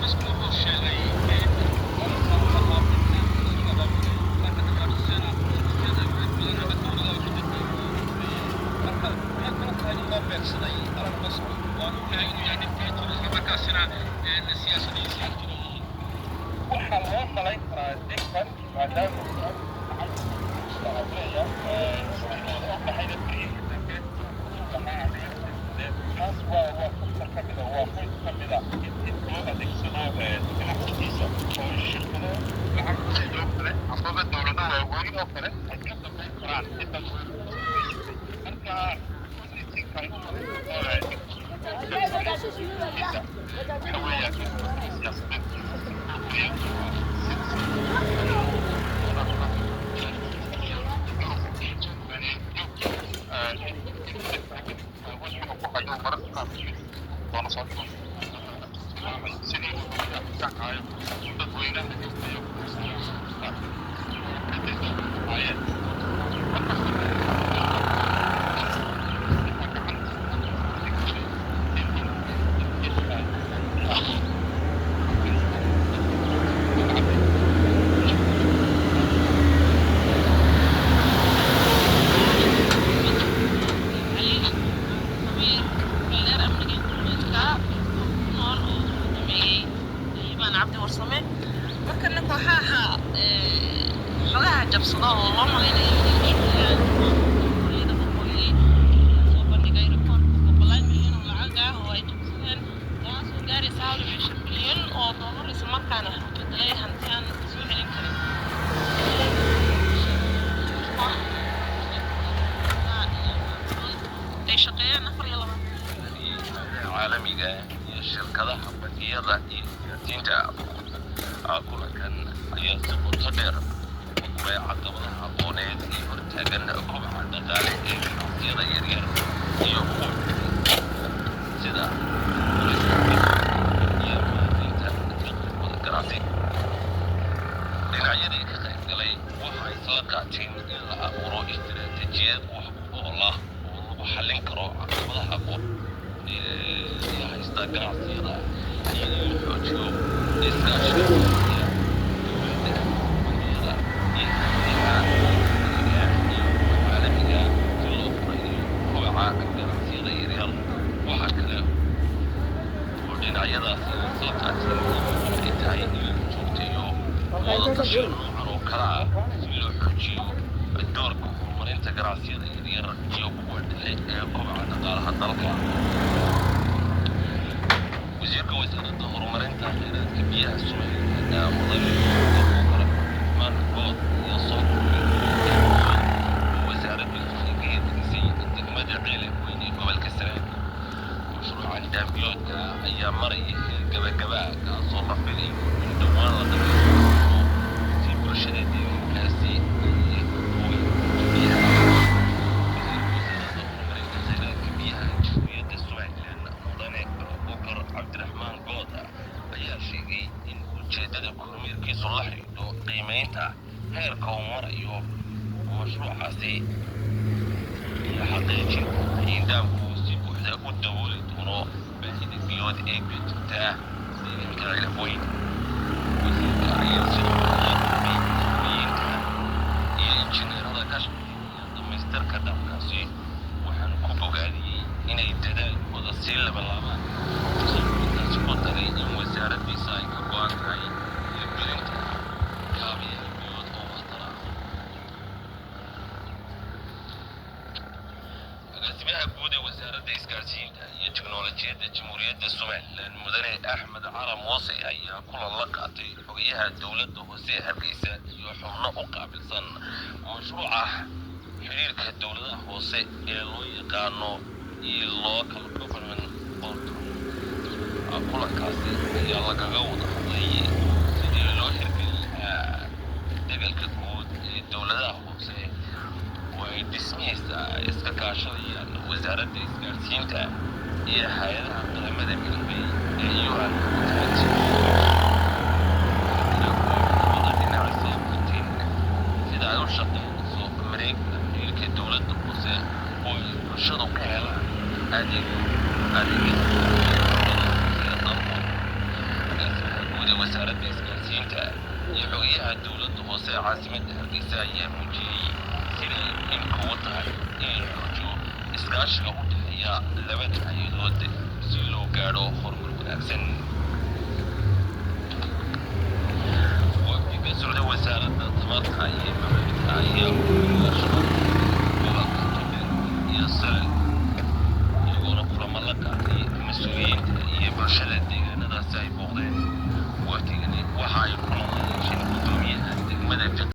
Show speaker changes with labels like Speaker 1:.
Speaker 1: Musk wuxuu sheegay in dalka lahaa inta soo abaabulay marka dadkaasina sida badan ama dowladaha ka dambeeyay. Marka maxay kula tahay in loo beegsaday Elon Musk? Waan ognahay inuu yahay nin taajir, islamarkaasina siyaasadihiisa xag jira yihiin.
Speaker 2: Waxaa loo malayn karaa ninkan, maadaama leeya sidii ognahayna berihii dambe taas waa faktor ka mida, waa point ka mida in loo adeegsado ganacsigiisa, oo shirkado lacag oo kale amaba dowlado waaweyn oo kale ay ka dambayn karaan inta. Marka waxa weeyaan siyaasadeed
Speaker 3: Khabiir xeeldheer amniga internetka ku nool oo uu dhameeyey Liibaan Cabdi Warsame. Markana kooxaha xogaha jabsada oo loo malaynayo inay u shaqeeyaan Kuuriyada Waqooyi ayaa soo bandhigay rikoorka boqolaal milyan oo lacag ah oo ay jabsadeen, taasoo gaaraysa 1.5 bilyan oo doolar, islamarkaana u bedelay hanti aan soo celin karin. Ay shaqeeyaan 24
Speaker 4: caalamiga iyo shirkadaha bangiyada iyo isgaarsiinta. Kulankan ayaa si qoto dheer u furay caqabadaha aqooneed ee hortaagan kobaca dhaqaale ee ganacsiyada yaryar iyo kuwa sida iyo maareynta dakhligooda ganacsi. Dhinacyadii ka qayb galay waxa ay isla qaateen in la abuuro istiraatiijiyad wax ku ool ah oo lagu xallin karo caqabadaha aqoon ee haysta ganacsiyada iyo in la xoojiyo iskaashiga dowladda, bangiyada iyo hay'adaha maxalliga iyo kuwa caalamiga si loo fureeyo kobaca ganacsiyada yaryar. Waxa kale oo dhinacyadaasi isla qaateen in ay tahay in la joogteeyo wada tashiyo noocan oo kale ah si loo xoojiyo doorka horumarinta ganacsiyada yaryar iyo kuwa dhexe ee kobaca dhaqaalaha dalka. Wasiirka wasaaradda horumarinta kheyraadka biyaha Somaliland, mudane Abuukar Cabdiraxmaan Good, ayaa soo kordhiyay oo wasaaraddiisu ay ka hirgelisay degmada Ceelaf Weyn ee gobolka Sanaag. Mashruucan daambiyoodka ayaa maraya heer gabagaba ah, kaasoo la filayo in dhowaan la dhamaystiro si bulshada deegaankaasi ay uga biyaha. Wasiirka wasaaradda horumarinta kheyraadka biyaha Jamhuuriyadda Somaliland, mudane Abuukar Cabdiraxmaan Good, ayaa sheegay in ujeedada kormeerkiisu la xidhiidho qiimeynta heerka uu marayo mashruucaasi iyo xaqiijinta in daamku si buuxda u dabooli doono baahida biyood ee ka jirta deegaanka Ceelaf Weyn. Wasiirka ayaa sidoo kale la kulmay mas-uuliyiinta iyo injineerada ka shaqeynaya dhamaystirka daamkaasi, waxaana ku bogaadiyey inay dadaalkooda sii labalaabaan, isagoo intaasi ku daray in wasaaraddiisa ay ka go'an tahay hirgelinta kaabayaal biyood oo waxtar ah. Agaasimaha guud ee wasaaradda isgaarsiinta iyo tiknoolajiyadda Jamhuuriyadda Somaliland, mudane Axmed Cara Muuse, ayaa kulan la qaatay xogayaha dowladda hoose ee Hargeysa iyo xubno u qaabilsan mashruuca xiriirka dowladaha hoose ee loo yaqaano e Local Government Portal. Kulankaasi ayaa lagaga wada hadlay sidii loo hirgelin lahaa degalka guud ee dowladaha hoose oo ay dhismihiisa iska kaashanayaan wasaaradda isgaarsiinta iyo hay-adaha Qaramada Midoobay ee UN Habitat. Labada dhinac isla qabteen sida ay u shaqeynayso mareegta xiriirka dowladda hoose oo ay bulshadu ka helaan adeeg adeegyada dowladda hoose ee dalku. Agaasimaha Wasaaradda Isgaarsiinta iyo xogayaha dowladda hoose ee caasimadda Hargeysa ayaa muujiyey sida ay muhiimka u tahay in la xoojiyo iskaashiga u dhexeeya labada hay-adood si loo gaadho horumar wanaagsan.